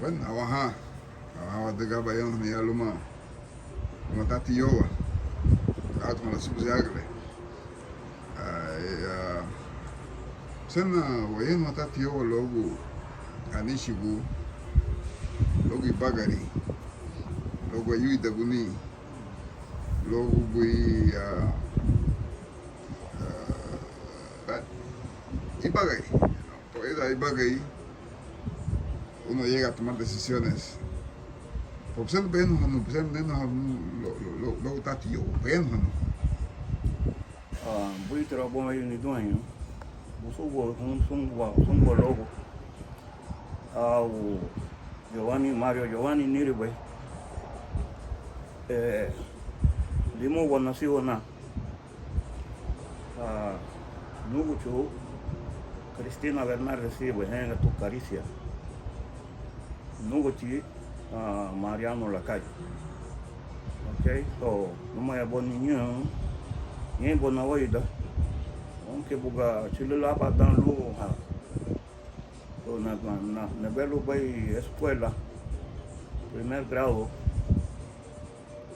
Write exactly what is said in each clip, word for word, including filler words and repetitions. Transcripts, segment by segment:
Bueno, awaha, awaha wadüga aban ayanuhani ya luma, luma tati yowa, átuma lasubudiragüle. Ah, eh, ah, busentina wayanuha tati yowa luagu ganichigu, luagu ibagari, luagu ayuidaguni, luagu buri, ah, ah, ibagari. Por ida ibagari, uno llega a tomar decisiones. Pero busentina bayanuhanu, busentina bayanuhanu luagu tati yowa, bayanuhanu. Ah, buiti raboun, niduheñu. Busugua, sun-, sungua, sungua luagu. Au Giovanni, Mario Giovanni níribei. Eh, Limugua nasiwa nan. Ah, núguchu Cristina Bernardes Siwe, héngatu Caricia. Núguchi, ah, Mariano Lacayo. Ok, so, numada buga niña, ñein buga naweida, aunque buga chülǘ lan aban dan lun, ah, so, na, na, na, nebelubei escuela, primer grado,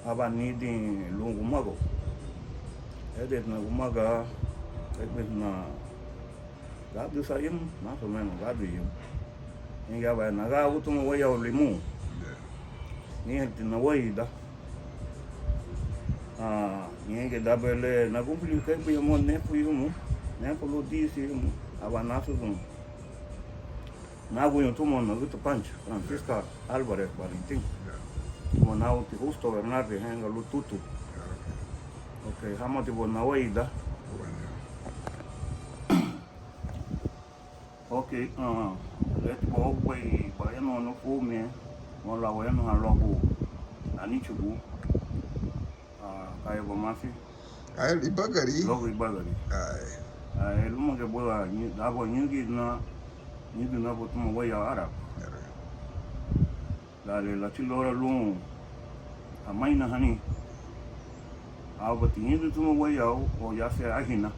aba nidin lun gumagau. Edit na gumaga, edit na gádürü sayimu, más o menos gádürü yimu. Ñein gaba nagagu tuma wéiyau Limugua. Ñeinti naweida. Ah, ñein gaba le nagunfuli kei buga mo nefu yumu, nefu lun disi yumu, aba nasügün. Náguñu tuma nagütü Pancha, Francisca Álvarez Valentín. Tuma náguti Justo Bernardi, hénga lun Tutu. Ok, hámati buga naweida. Ok, ah, leti buga ógubei bayanuhanu furumiñe, mosu lan wayanuha luagu anichugu. Ah, kaya bamasi. Ai, ibagari. Luagu ibagari. Ai. Ai, lúmagiñe buga, ñi-, aba ñǘdüna, ñǘdüna buga tuma wéiyau árabu. Árabu. Dan le lachülün oura lun amainahani, ábati ñǘdün tuma wéiyau, o ya sea ahina.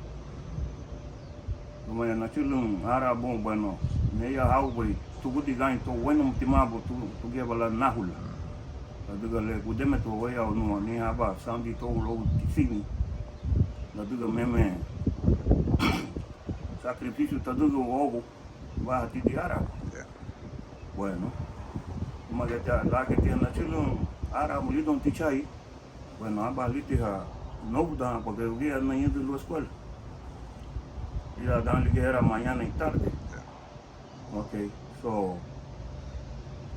Lúmagiñe nachülün árabun, bueno, neiya águbei tugudi gañi to wéinamutimaabu tu, tuguya ba lan náhula. Ladüga le gudeme to wéiyau nun, anihein aban sandi to luagu tisigin. Ladüga meme sakrifisiu tadügün uagu, bá tidin árabu. Ya. Bueno. Lúmagiñe tia, lagía tia nachülün árabu lidoun tichai. Bueno, aba litiha nóufudahan porque ugía ñein ñǘdün lun escuela. Lidan dan ligía era mañana y tarde. Ok, so,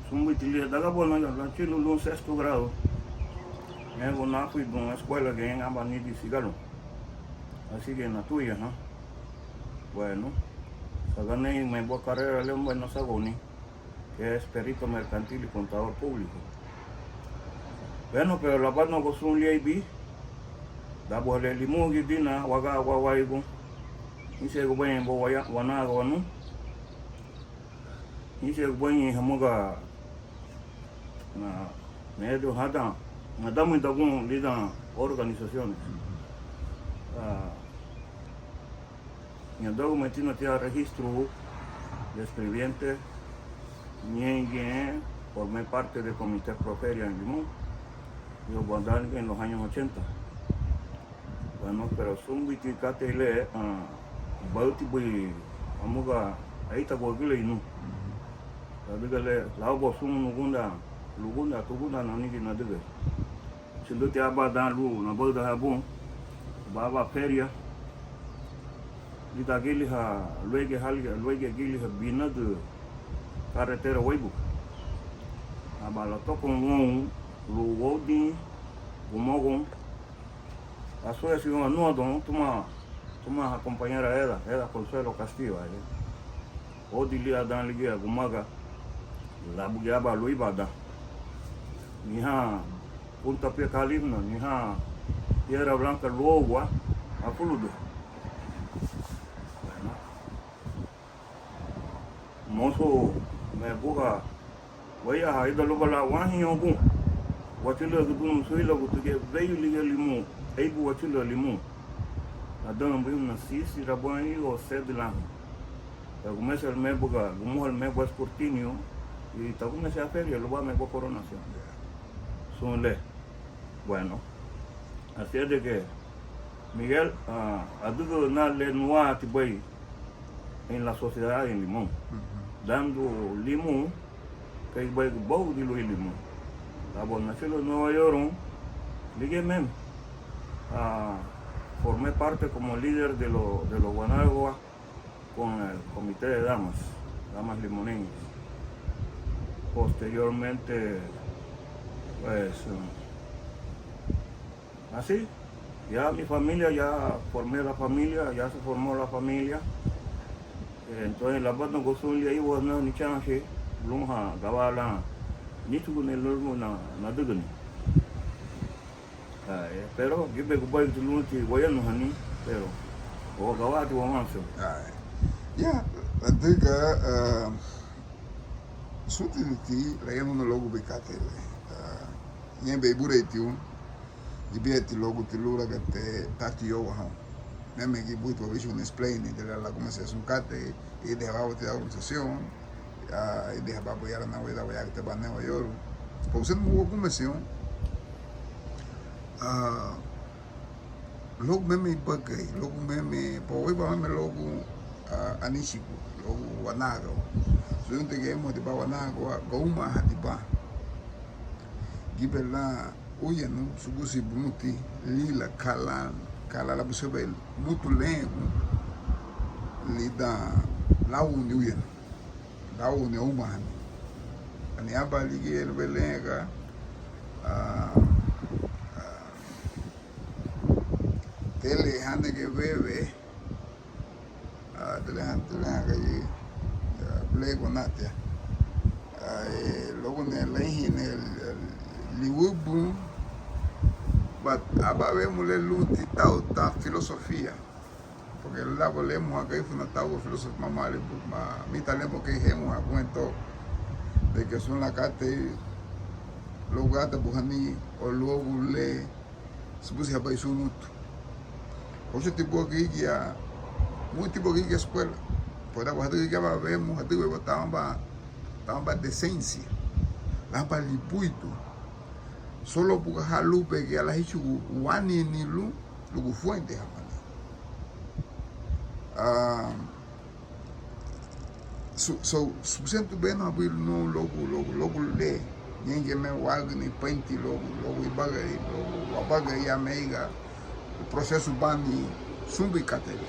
sun buiti liña dagabona, lachülün lun sexto grado. Luagu náfuridun escuela giñe aba nidin Sigalun. Así que natuyahan. Bueno, saganei me buga carrera le, bueno, saguni. Que es perito mercantil y contador público. Bueno, pero labadinagun sun liabin, dan buga le Limugua dina, waga wawaigu, ínsiñegubaña buga waya-, wanaganu, ínsiñegubaña hamuga, na, medio hadan, nadamudagun lidan organizaciones. Ah, ñadagumetina tia registro de escribiente, ñein giñe formé parte de Comité Pro Feria en Limón, yo guandani en los años ochenta. Bueno, pero sun buiti katei le, ah, baüti buri hamuga aitagua güleinu. Ladüga le, lau buga sun nugundan, lugundan, tugundan nanigi nadügei. Chülüti aban dan lun nabaüdahan bun, aban, aban feria, lidan giliha, luéigiñe hali-, luéigiñe giliha binadü carretera Wéibuga. Aba latokoun woun lun woudin gumogun, asuyasiun anúadoun tuma, tuma compañera Eda, Eda Consuelo Castillo, eh. Odi lidan dan ligía gumaga, labugiñe aban lun ibadan. Niha Punta Pia Califna, niha Piedra Blanca luougua, afuludu. Bueno. Mosu me buga wéiyaaha ida luba lan wáhiñogun, wachülürügüdün suilagu tuguya weyu ligía Limún, éibu wachülürün Limún. Ladüga buímuna sisi rabuañu o sedü lan. Pero gumesera me buga, gumuhali me buga escrutinio, y tagumesera feria lubame buga coronación. Sun le. Bueno, así es de que, Miguel, ah, adügüna le nuatibei en la sociedad en Limón. Dandu Limón, kei bei bóugudi luéi Limón. Abo nachülürün Nueva York, ligía meme, ah, formé parte como líder de lo, de los Guanágua con el comité de damas, damas limoneñas. Posteriormente, pues, mm, así, ya mi familia, ya formé la familia, ya se formó la familia. Eh, entonces, labadügüni sun liña iwa na nichansi, lun ha gawara lan níchuguni lun na, nadügüni. Ah, eh, pero gíbegubei ti lunti wayanuhani, pero o gawati wawansu. Ah, eh. Ya, ladüga, ah, súnti ti layanuna luagu bei katei le. Ah, ñeinbei bureitiun, gibeti luagu ti lúraga te tati yowa houn. Meme gi buiti wabichun explain, de la, lagumesera sun katei, ida hababa ti organización, ah, ida hababa yara na weda wayagüta ba Nueva York. Pues, senu wagumesiun, ah, luagu meme ibagari, luagu meme, pa wei ba meme luagu, ah, anichigu, luagu wanagua. Suyunti gi emuhadiba wanagua, gaumahadiba. Gíbe lan uyanu, subusi bumuti, lila, ka lan, ka lan labusebei mutu leñagun lidan lawuni uyanu, lawuni umahani. Ani aban ligía lubéi leñaga, ah, ah, tele hanege wewe, ah, tele han, tele han gayi, ah, lego natia. Ah, eh, luagu ne leihine, eh, liwübün, but aba wemu le lunti tau ta filosofía. Porque labo lemuha Garifuna tau filosofía mama le bu-, ma, mita lemo kei hemuha guentó. De que sun lan katei luagu adabuhani o luagu le subusi habei sun mutu. Óuchati buga gürigia, muti buga gürigia escuela. Pero aba hadügüba wemu, hadügüba tau aban, tau aban decencia, lan aban libuidu. Solo buga ha lúbegiñe lan híchugun wánini lun lugunfuente hamani. Ah, su, su, subusentu benu habui nun luagu, luagu, luagu le, ñéingiñeme wagüni peinti luagu, luagu ibagari, luagu wabagari ya meiga, prosesu bani sun bui katei le.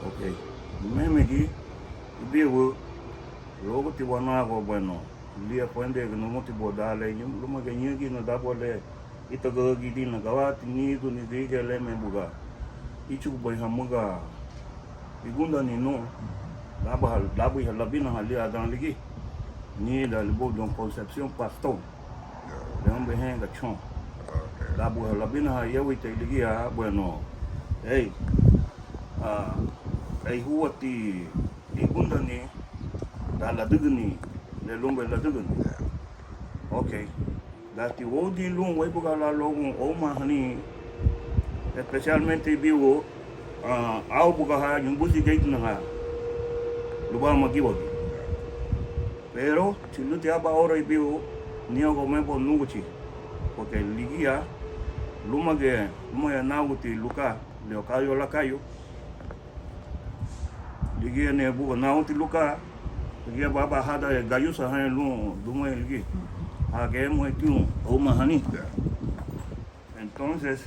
Ok. Meme gi ibigu, luagu ti wanagua, bueno, liña fuendei numutibu dan le, lúmagiñe ñǘgüna dan buga le, ítagagidina gawati nidu ni gürigia le me buga íchugubei hamuga igundani nun, dan buga, dan buga labinaha liña dan ligía. Nida libu Don Concepción Pastor, le hombre henga chon. Dan buga labinaha yawitei ligía, bueno, ei, ah, ei, úati igundani dan ladügüni le lunbei ladügüni. Ok. Dati woudin lun wéibuga lan luagun oumahani, especialmente ibigu, ah, au buga ha ñumbusi geidinaha lubá magíwagi. Pero chülüti aban oura ibigu, niagua mebo núguchi, porque ligía lúmagiñe, lúmagiñe náguti luka, le Ocayo Lacayo, ligía ne buga náguti luka, ligía baba hadan gayusahaña lun dimurei ligía, ha gemuhatiña oumahani. Entonces,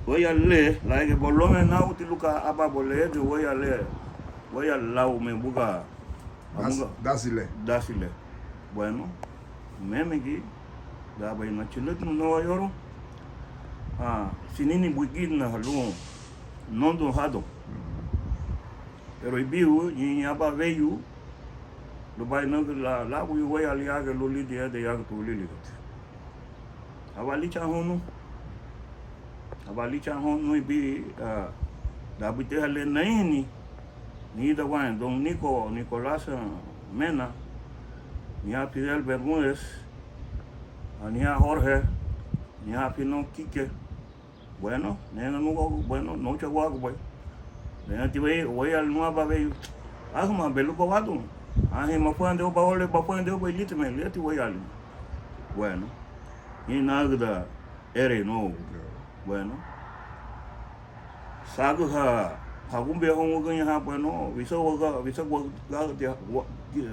wéiyaali le, lárigi buga lóunwen náguti luka, aban buga ledin wéiyaali le, wéiyaali lau me buga, dasi le. Bueno, mémegi, danbei nachülütina Nueva York, ah, sinini buigidinaha lun nondun hadun. Pero ibigu, ñein aban weyu lubá inagü lan lábugiñe wéiyaali yágiñe lun lidin edei yágüta wuliliguti. Aba líchanhóun nun, aba líchanhóun nun ibigu, ah, danbuiteha le naihini, nidawaña don Nico, Nicolás, ah, Mena, anihán Fidel Bermúdez, anihán Jorge, anihán Finón Quique. Bueno, nena nuagu, bueno, noucha uágubei. Nena ti wéiyaali nun aban weyu. Ahüma be luba wadun. Anhein mafurendeiruba, ole bafurendeiruba, lítime, lieti wéiyaalime. Bueno, ñein nagüda erei nuagu. Bueno, sagü ha, hagunbirahoun wügüriña ha, bueno, wisagua, wisagua,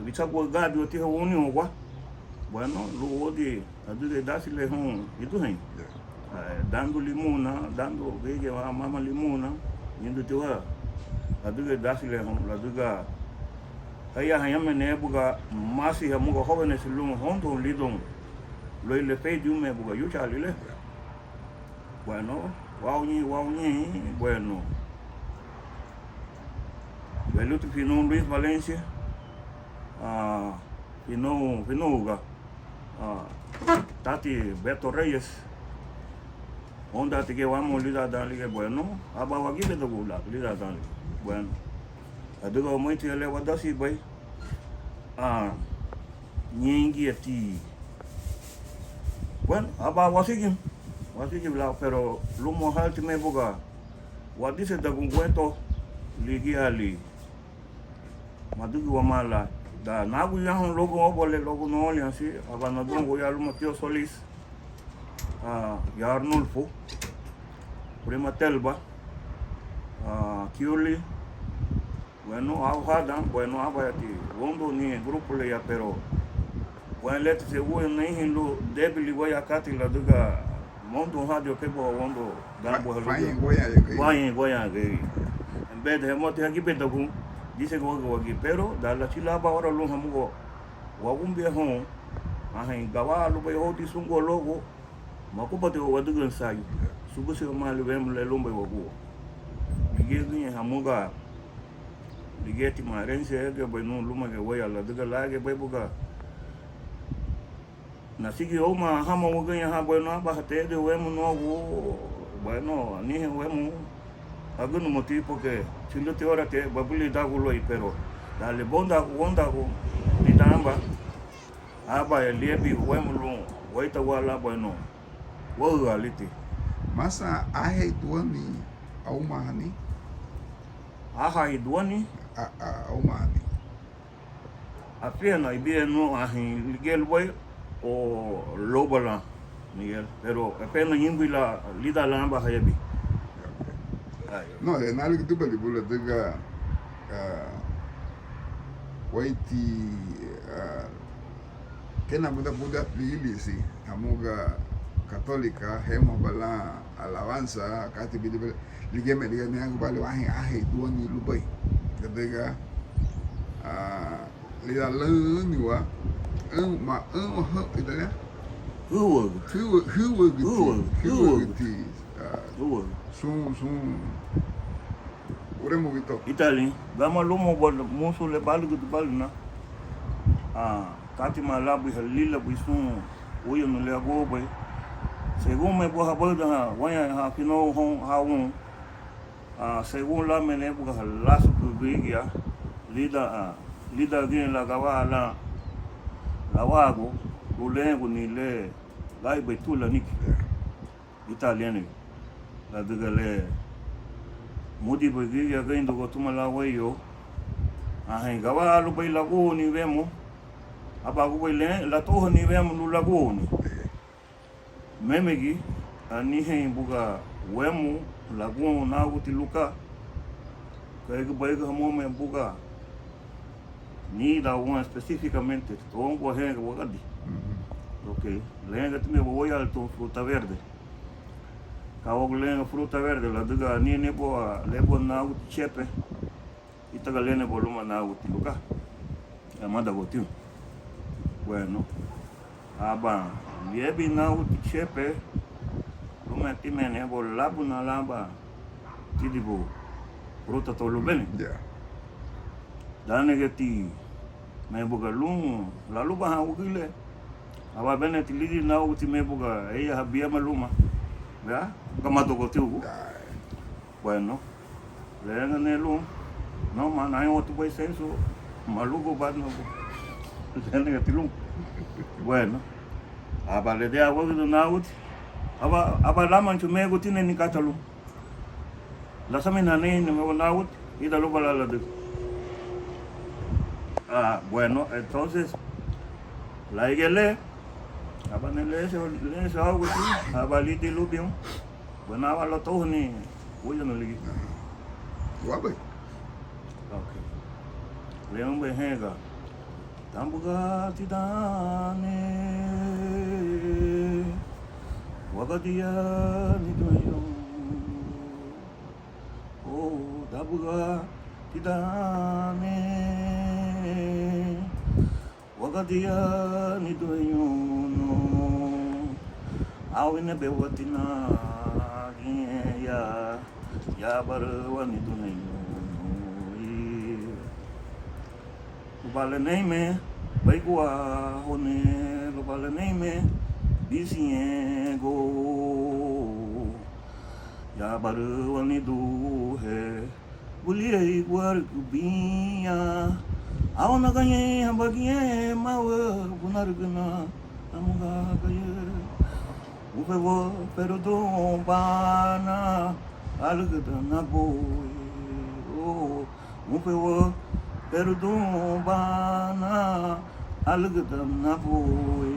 wisagua gadiwa ti ha wóuniwa wa. Bueno, lun wóudin adügei dasi le houn iduheñu. Dandu limuna, dandu gürigia mama limuna, ñeinduti wa adügei dasi le houn, ladüga hayaha hañamena buga masi hamuga jóvenes lun houndarun lidoun luéi le féridiume buga yuchaali le. Bueno, wau ñein, wau ñein, bueno. Weluti finou Luis Valencia, ah, finou, finouga, ah, tati Beto Reyes, óundati giñe wamoun lidan dan ligía, bueno, aba wagibedagun lidan dan ligía, bueno. Adüga wamuti le wadasibei, ah, ñéingiñeti. Bueno, aba wasigirun, wasigirun lau, pero lun mahaltimei buga wadisedagun guentó ligíali, madügün wamá lan. Dan náguyahun luagu óubale luagu Nuevo Orleans, aba nadúnragun ya luma tío Solís, ah, ya Arnulfo, prima Telba, ah, Kiuli, bueno, au hadan, bueno, ábayati woundaruni grupo le ya, pero, bueno, leti según ñeinhin lun débili wéiyaa katei ladüga moundun hadiwa kei buga woundarun dan buga lun wañein guayaagei. En vez de hamuti hagibedagun, dísegua wagía, pero dan lachülün aban oura lun hamuga wagunbirahoun, anhein gawara lubéi houdin súngua luagu, magubadiwa wadügün ensayo. Subudi wamaali wéimu le lunbei wagúa. Ligía giñe hamuga, ligíati marense egiabei nun lúmagiñe wéiyaa ladüga lágiabei buga nasigi ouma hama wügüriña ha, bueno, aba hateredei wéimu nuagu, bueno, anihein wéimu hagü numuti porque chülüti oura ti babulieidagua luéi, pero dan le boundagun, woundagun lidan aban, ábaya liabin wéimu lun wéitagua lan, bueno, wáhüaliti. Masa áheiduani aumahani? Áheiduani? A, a, aumahani. Afiñena ibidiñe nun anhein ligía lubéi o lóuba lan, Miguel, pero apenas ñǘbin lan lidan lan aban hayabin. No, nálügüdübalin bun ladüga, ah, weiti, ah, kei nabudabudati ligilisi hamuga katólika, hémaba lan alawansa, katei bidibel, ligíame, ligía niña gubali anhein áheiduani lubéi. Ladüga, ah, lidan laüniwa, ün, ma, ün, hü, ida liña? Hüwügü. Hüwü, hüwügüti, hüwügü, hüwügüti, ah, hüwügü. Sun, sun uremugito. Ítali, gama lumoun ba, musu le bálügüdübalina. Ah, kátima lan bui halílabei sun uyanuleya gubei. Según me buga habaüdahan waña ha finou houn ha woun, ah, según lanme buga halásügü gürigia lidan, ah, lídangiñe lan gawara lan lawaragun lun lerenguni le gáibei tula niki. Ítali ani ladüga le múdinbei gürigia geindagua tuma lan weyu. Anhein gawara lubéi lagúuni wému, ábagubei le latóuhani wému lun lagúuni. Mémegi, anihein buga wému lagúun náguti lun ka, keigüba eige hamume buga nidaun específicamente, tuoungua henga wagadi. Ok, lerenga timi wawéiyaali tun fruta verde. Ka uagu lerenga fruta verde? Ladüga anihein nébua, lébua náguti chepe, ítaga lénebua luma náguti lun ka, amadaguatiñu. Bueno, aban liabin náguti chepe, luma timá nébua lábuna lan aban tídibu fruta to lubéi. Dánagati me buga lun lalubahan wügüri le, aba béneti lidin náguti me buga éiyaha biama luma, ya, gamadaguatiñu. Bueno, lerenga ne lun, no, ma, naña watubei seinsu, maluguba na, lerenga ti lun. Bueno, aba lediawagüdün náguti, aba, aba lámanchu mégutina ni kata lun. Lasaminahani ni me náguti, ida luba lan ladüga. Ah, bueno, entonces, lárigiñe le, aba nele ese, le ese algo así, aba lidin lubiñoun, bueno, aba lotouhani, wuyanu ligía. Wabei. Ok. Le umbe henga. Tambuga tidane, wagadia nidueño. Oh, dabuga tidane, wagadia nidueño no. Awine bewatina giñe ya, ya barua nidueño no. Lubá leneime, beiguahone, lubá leneime, bisiñego. Ya barua niduhe, buliei guarügü biña. Auna gañei habagiñe mawa bunarügüna, amuga gaye. Ufe wo, pero don bana, alügüda naboe. Oh. Ufe wo, pero don bana, alügüda naboe.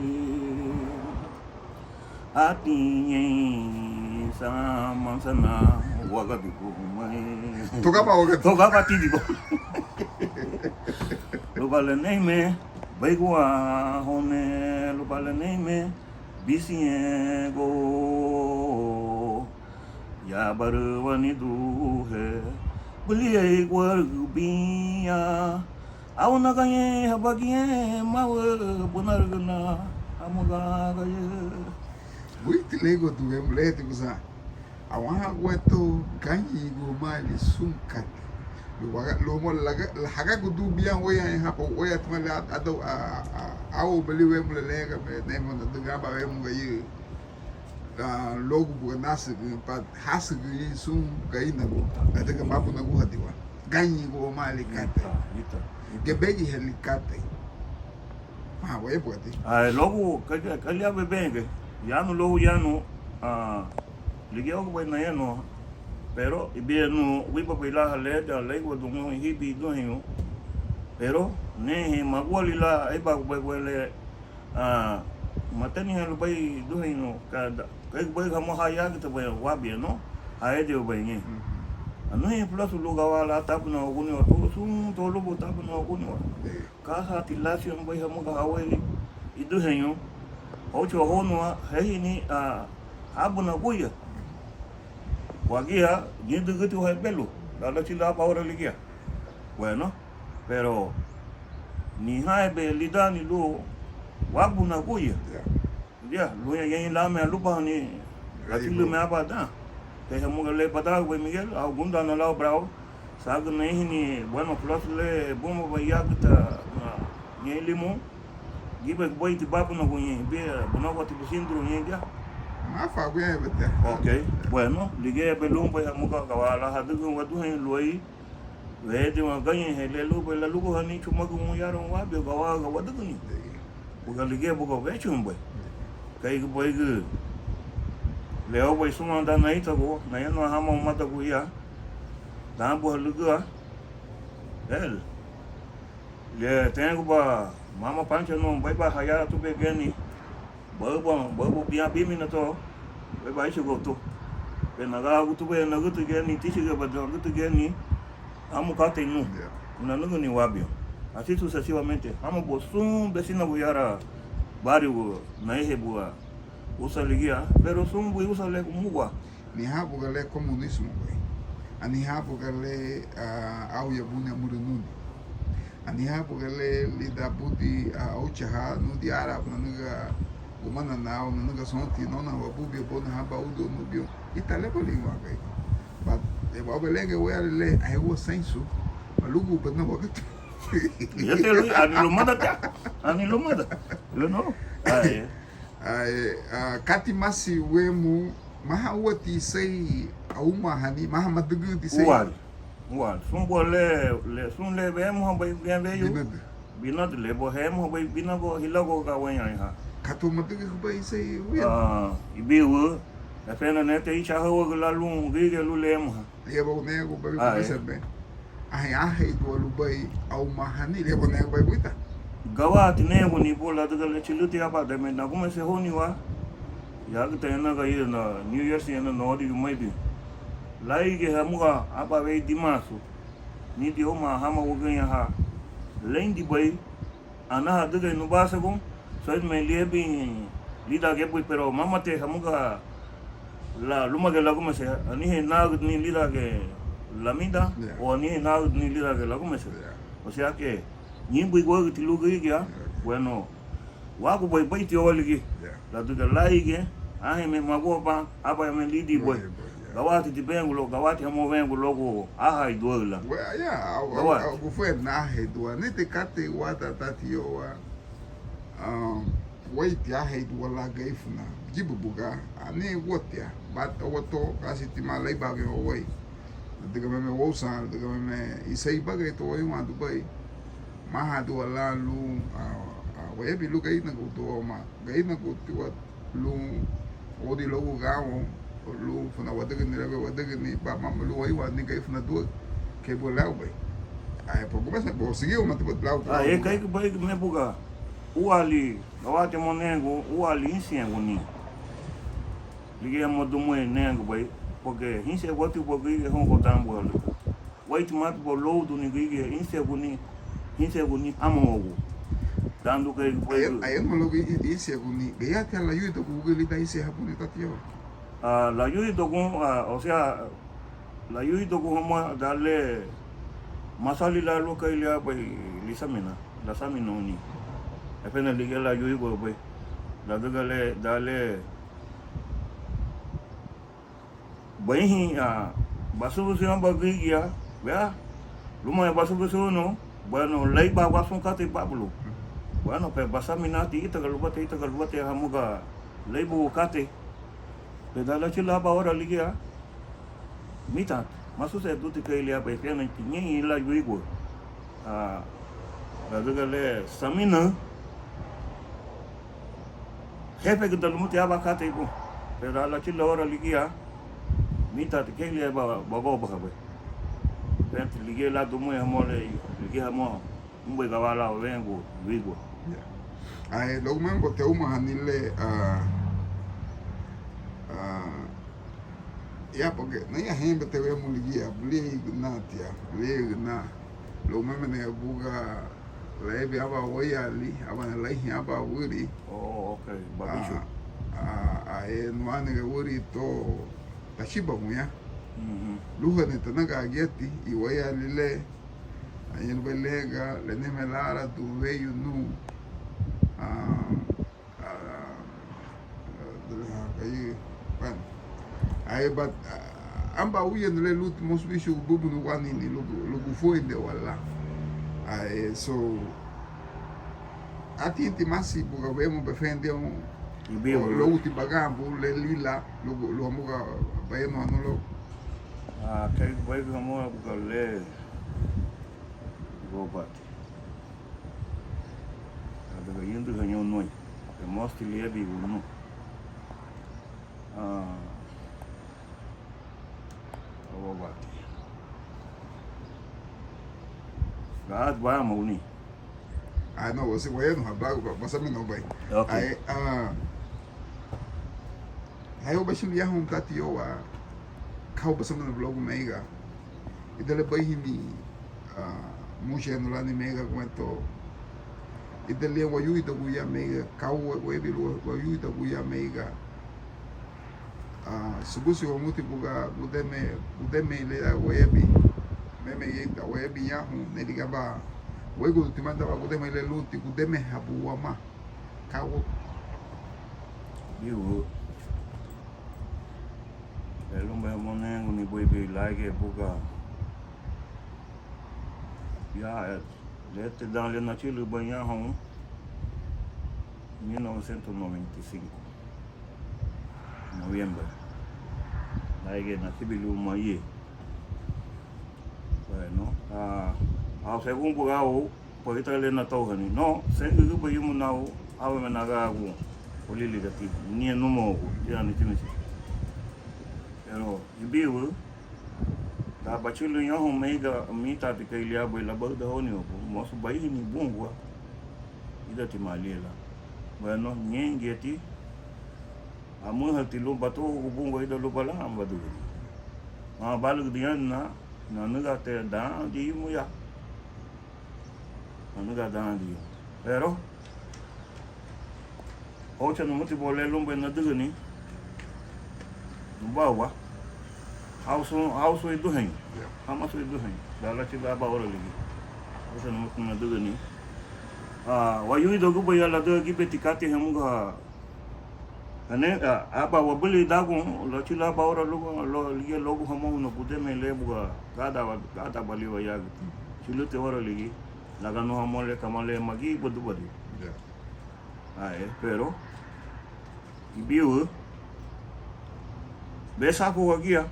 Atiñei sama sana wagadu gumai. Togaba wagadu. Togaba tidigo. Lubá leneime, beiguahone, lubá leneime, bisiñego. Ya barua niduhe, buliei guarügü biña. Auna gañei habagiñe mawa bunarügüna, amuga gaye. Buiti leiguatu, leti busa. Awanha guentó gañi gumali sun katei. Luaga, luagu laga, hagagudun bián weyan hapa, weyan tumale adau, a, a, au beli wemu lelega, me, nemo na dugaba wemu gaye. Ah, luagu buga násügü, pa, hásügü ñein sun garínagu, ladüga mábunaguhadiwa. Gañi gumali katei. Ita, ita, ita. Gebegihali katei. Ah, waya bugati. Ah, luagu, ka, ka, ka liabin bege. Yanu luagu yanu, ah, ligía uguba nayanuha. Pero ibiñanu wibabei lan haleida, leiguadun hibi iduheñu. Pero nehe maguali lan éibagubei guele, ah, mataniha lubéi iduheñu, ka da, kei gubei hamuga hayagütabei wábiña, no? Hayedeirubei ñein. Mhm. Anuheñu fulasu lun gawara lan tábunaguniwa, to sun to lubu tábunaguniwa. Ka hati lasiñabei hamuga hawéi iduheñu, hóuchawa hóuna, héhini, ah, hábunaguya. Wagía, ñidügüti hebelu, lala chila aban oura ligía. Bueno, pero niha ebe lidaani lun wábunaguya. Ya. Ya, lunya ñein lanme alubahani, gatilime aban dan. Kei hamuga le badagubei Miguel, au gundana lau brau, sagü neihini, bueno, fulasu le bumabei yagüta, ah, ñein limu, gíbegi bueiti bábunagu ñein, bia, bunaguati businduru ñein ya. Máfaguña bete. Ok, bueno, ligía ebe lunbei hamuga gawara lan hadügün waduheñu luéi, Wédinwa gañeiha le lubei laluguhani chumagü woun yaroun wábiña gawaga wadügüni. Buga ligía buga wéchuhubei. Keigübeigü le óubei súnwandan naitagu, nayanuha hama umadaguya, danbuha lügüa, el. Le tenguba mama Pancha nun, beiba hayara tubei geni, beiba, beiba bián bímina to, beiba íchugu to. Be nagaragu tubei nagütü geni, tíchigaba nagütü geni, amu katei nun. Ya. Nanügüni wábiña. Así sucesivamente. Hama buga sun besinagu yara barigu, naihebua, usa ligía, pero sun bui usa le gumugua. Anihán buga le comunismobei. Anihán buga le, ah, auya buni amürü nuni. Anihán buga le lidan budin, ah, óuchaha nudi árabu nanüga gumanana o nanüga sonti nona wabubiña bona haba udu nubiu. Ítara le baliñuagei. But, eh, wau belege wéyale le, ahe ua seinsu, malugu bana wagatu. Yete lui, ani lumada tia, ani lumada. You know? Ah, yeah. Ai, ah, kati masi wemu, maha úati iseri aumahani, maha madügün iseri. Úaali, úaali. Sun bua le, le, sun le wemuhabei weyu. Binadü. Binadü le bua hemuhabei binagu, hilagu ga weña iha. Katu madügün hubei iseri wemu. Ah, ibiu, efena nete icha hawagü la lun, gige lu le emuha. Ligía bau negu bau. Ah, eh. Bese be. Anhein ánheidualubei aumahani le, aba nariñagubei buiti. Gawaraati nariñaguni bun ladüga le chülüti aban danme nagumeseruni wa, yagüta ñana gañeirana New Jersey ñana nowadigimeidin. Lárigiñe hamuga aban weyu dimaasu, nidin auma hama wügüriña ha, leindibei anaha adügei nubasegun, soidime liabin lídangiñe bui, pero mámati hamuga la, lúmagiñe lagumeserun, anihein nagüdüni lídangiñe lamidan, o anihein nagüdüni lídangiñe lagumeserun. O sea que ñeinbei guarügüti lun gürigia, bueno, uágubei beiti oura ligía, ladüga lárigiñe, ánheinme maguraban, ábayame lídinbei. Gawaraati ti bengulu, gawaraati hamuga bengulu luagu ánheiduaü lan. Gawaraati. Gufuenaheidua, niti katei wada tati yowa. Weiti ánheiduaü lan Garifuna, gibu buga, ani guatia, bat owato, kasi tima leibagiñe wawei. Ladüga meme wousan, ladüga meme iseri bagari to wariñagun dubei. Máhadiwa lan lun, a, a, wayabin lun Garinagu to ma, Garinagu tiwa lun, odi luagu gawoun, lun funa wadügüni, luagu wadügüni, ba mama lun wariñagun ni Garifuna duaü, kei buga laubei. Ai, pa gumesa, bo, sigi umati ba lau. Ai, e, kei buga, me buga, uali, gawati mo nengu, uali insiñeguni. Ligía mo dumui nengubei, porque hínsiñeguati bugui, e, hon hodan bualu. Wéitimati ba lóuduni gürigia ínsiñeguni, ínsiñeguni ámuagu. Dandu kei, ayénuma luagu ínsiñeguni, gayaraati layuidagun wügüri lidan ínsiñehabuni tati yowa. A, layuidagun, a, o sea, layuidagun hamuga dan le masali lan lun kei liabei lisaminan, lasaminaruni. Apenas ligía layuiguabei, ladüga le, dan le barihin, a, basubudirun aban gürigia, wea, luma basubudirunu, bueno, léibagua sun katei babulun. Bueno, pero basaminati ítara lubati, ítara lubati hamuga léibugun katei. Pero dan lachülün aban oura ligía, mita, masusereduti kei liabei, fiana ñein lan yuigua. A, ladüga le saminaü, hefegüda lumuti aban katei bun. Pero dan lachülün oura ligía, mítati kei liabei ba, bagobahabei. Fenti ligía lan dumui hamuga le, ligía hamuga lunbei gawara lan wengu, wigua. Ya. Ai, luagu meme bati aumahani le, a, a, ya, porque nariñagun bati wemu ligía, buliaigüna tia, buliaigüna. Luagu meme nariñagun buga, laebi aban wéiyaali, aban laihin aban würi. Oh, ok. Babichu. A, a, a, e, nuani ga würi to tachibaguña. Mhm. Luhani tanagaagiati, i wéiyaali le, añahein lubéi lenga, le neme láradun weyu nun, a, a, a, bueno. Ai, but, a, amba uye le luti mosu bichu bubunu wanini lugu, lugu fuende wala. Ai, so, ati inti masi buga wemu befende un, lugu ti bagan bu le lila, lugu, luamuga bayenu anu lugu. A, kei bayu hamuga buga le, Robati. Ladüga yündühaña nui. E mosti liebi unu. A, Robati. Gaat bama uni. A, no, wasi wayanu hablagu, basamina bai. Ok. Ai, a, Hayo bashili yahun tati yowa, kau basamina luagu meiga. Ida le baihini, a, muchenu lani meiga guento. Ida le wayuidaguya meiga, kau webi wayuidaguya meiga. A, subusi wamuti buga gudeme, gudeme le webi. Meme yeta webi yahun, ne ligaba. Wegu timanda wa gudeme le luti, gudeme habu wama. Kawu. Biu. Elumbe monengu ni buibi laige buga. Ya, eh, lete dan le nachili baña hon. Mil novecientos noventa y cinco. Noviembre. Laige na sibili uma ye. Bueno, ah, ah, según buga au, Pagita le natauhani. No, sengügüba yumu nau, aweme nagagu, ulili gati, nie numogu, tia ni timisi. Pero, ibiu, Ka bachülürün ñoun meiga mítati kei liabei labahüdahóuniwa bun, mosu barihini bungua, ídatimaali lan. Bueno, ñéingiñeti, amürühati lun batúagu bungua ida luba lan badügüni. Ma balügüdüñadina, nanügati dan dimu ya. Nanügati dan dimu. Pero óucha numutibu le lunbei nadügüni, nubawa, hau sun, hau sun iduheñu, hama sun iduheñu, dan lachülürün aban oura ligía. Óucha numutibu nadügüni. Ah, wayuidagubei ya ladüga gíbeti katei hamuga Ane, a, aba wabülidagun, lachülürün aban oura lugu, lo, ligía luagu hamoun na gudeme le buga, gádaba, gádaba liwa yagüti. Chülüti oura ligía, laganu hamoun le kamá le magibadubadi. Ya. Ae, pero, ibiü, besafu wagía,